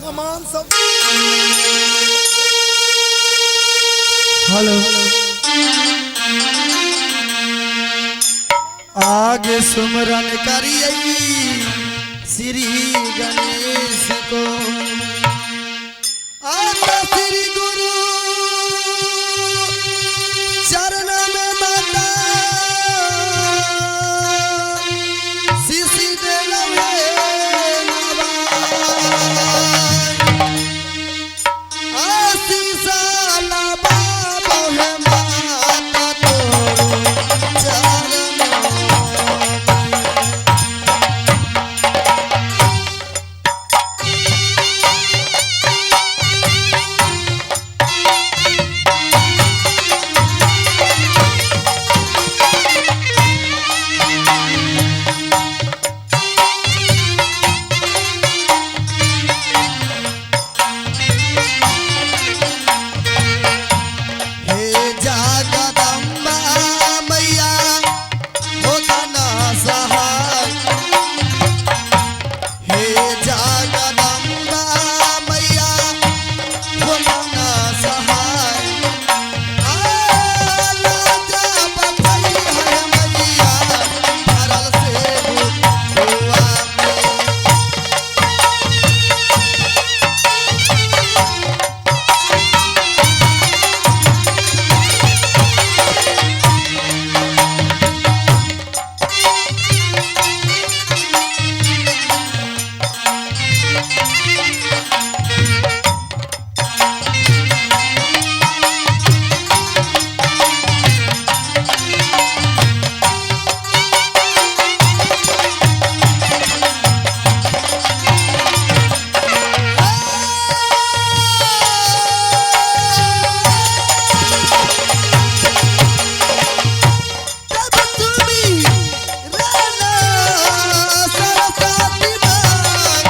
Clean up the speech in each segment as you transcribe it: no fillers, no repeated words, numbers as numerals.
सामान सब। हेलो, आगे सुमरन करिए श्री गणेश को, आता श्री गुरु चरण में माता शिशि देलवे आशीष लबा है माता तोरो चरण। हे जगदम्बा मैया हो धना सहाय, हे जगदम्बा मैया हो धना सहाय, आला बचई है मैया भरल से हुआ में। तब तुम्ही राणा सरस्वती माई,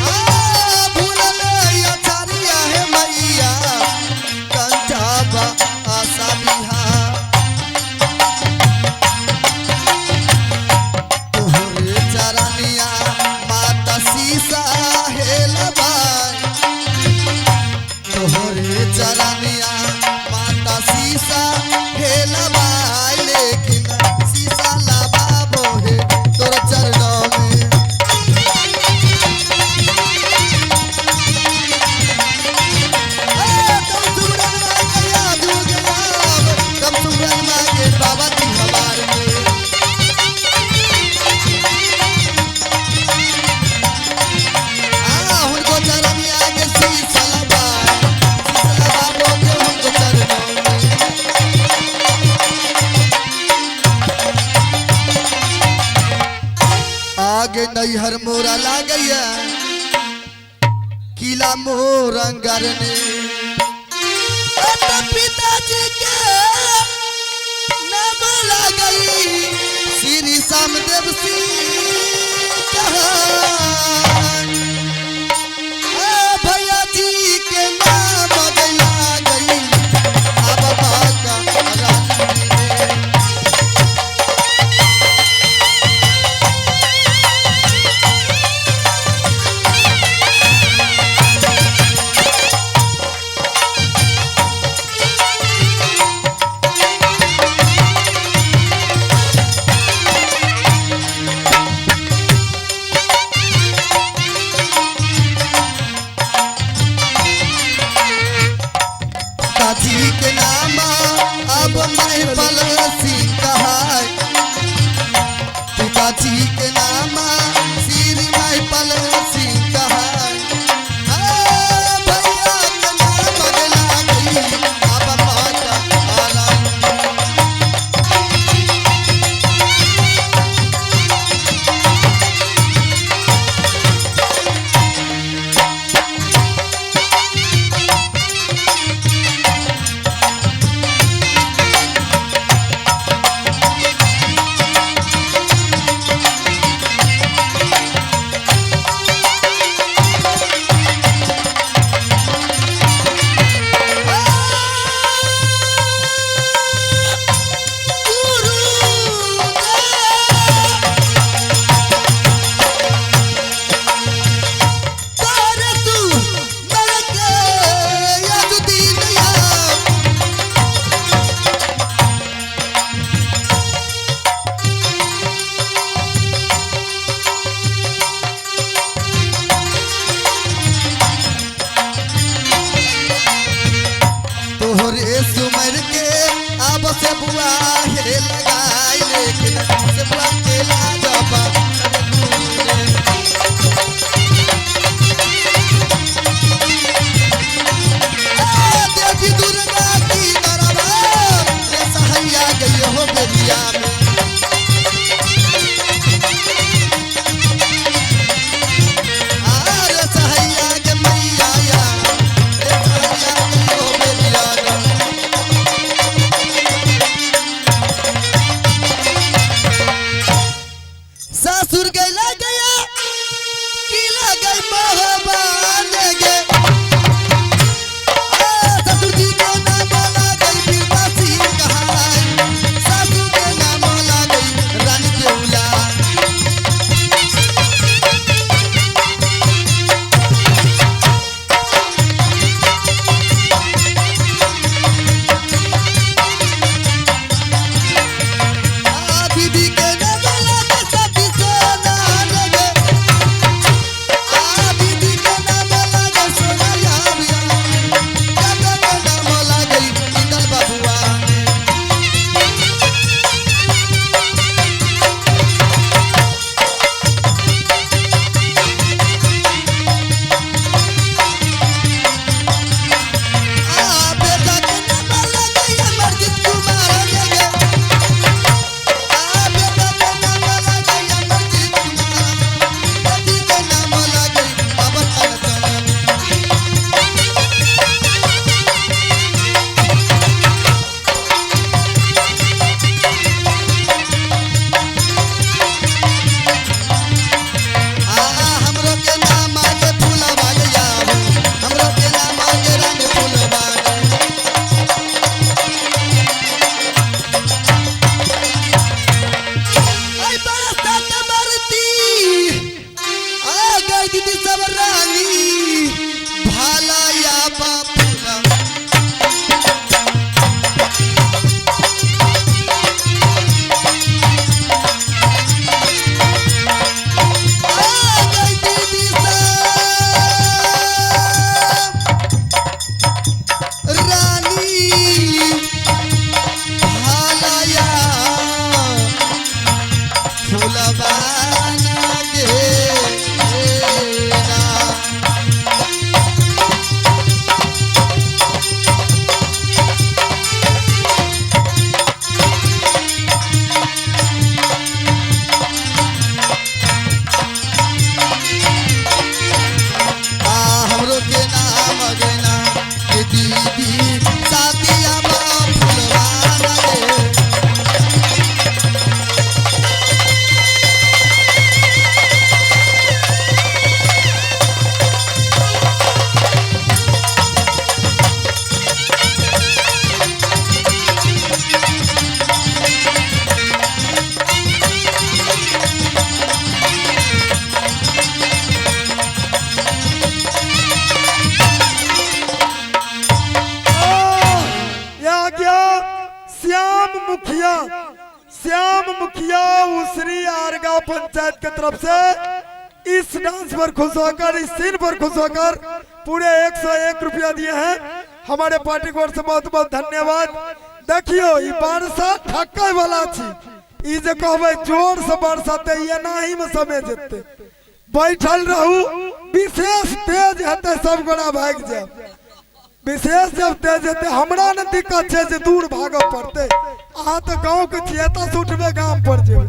आ भूलल आचार्य है मैया कंठाबा आशा बिहार। तोहरे चरनिया माता सीसा हेलबाई, तोहरे चरनिया माता सीसा हेलबाई, लेकिन सीसा लबाबो हे तोर चरणों में। ए, तम सुमरन मांगे आजू गुलाब, तम सुमरन मांगे बाबा जी हमार में। आ हुनको चरनिया के सीसा लबाई, सीसा लबाबो के हुनको चरणों में। आगे नैहर मोरा लागैया किला मोरंगर ने, पिताजी के नाम लागई श्री श्यामदेव सिंह कहान। ए भैया जी के नाम लागई अब बाका रानी ने। श्री आरगांव पंचायत के तरफ से इस डांस पर खुश होकर, इस सीन पर खुश होकर पूरे 101 रुपया दिए हैं। हमारे पार्टी को ओर से बहुत बहुत धन्यवाद। देखियो ई वर्षा ठकै वाला छी, ई जे कहबै जोर से वर्षा ते एनाही में समय जेतै। बैठल रहू, विशेष तेज हेतै सब गोरा भागि जायब। विशेष जब तेज हेतै हमरा ने दिक्कत छै जे दूर भागऽ पड़तै। अहाँ तऽ गाँव के छियै, एतऽ से उठबै गाम पर जेबै।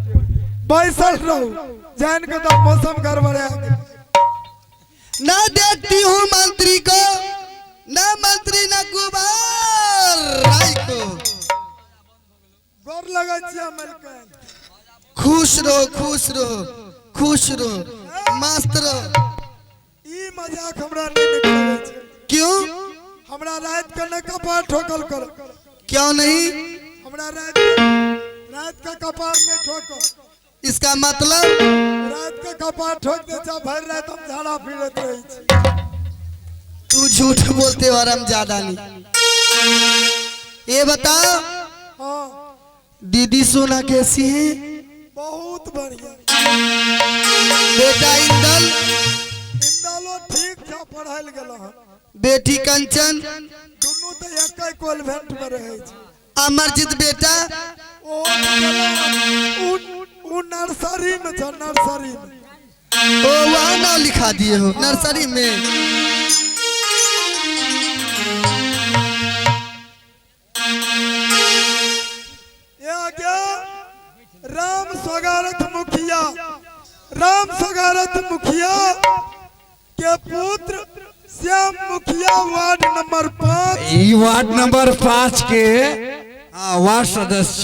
बैसल रहू, जानि के तऽ मौसम गड़बड़ा गेल। ना देखती हूँ मंत्री को, ना मंत्री ना कुमार राय को। गोर लगै छियै मलकान। खुश रहो, खुश रहो, खुश रहो, मस्त रहो। ई मजाक हमरा नहि नीक लगै छै। क्यों? हमरा राति के नहि कपार ठोकल कर। क्यों नहीं? हमरा राति के कपार नहि ठोकल। इसका मतलब? राति के कपार ठोक दे छै, भरि राति हम झाड़ा फिरैत रहै छी। तू झूठ बोलते हो और हम ज्यादा नहीं। ये बताओ हाँ। दीदी सोना कैसी है? बहुत बढ़िया। बेटा इंदल? इंदलो ठीक छै, पढ़ल गेल हन। बेटी कंचन? दुनू तऽ एके कॉन्वेंट में रहै छै। अमरजीत बेटा? ओ ओ नर्सरी में छै, नर्सरी में। ओ वहाँ नाम लिखा दिए हो नर्सरी में। ये आ गया राम स्वगारथ मुखिया, राम स्वगारथ मुखिया के पुत्र श्याम मुखिया, वार्ड नंबर 5। ई वार्ड नंबर 5 के वार्ड सदस्य।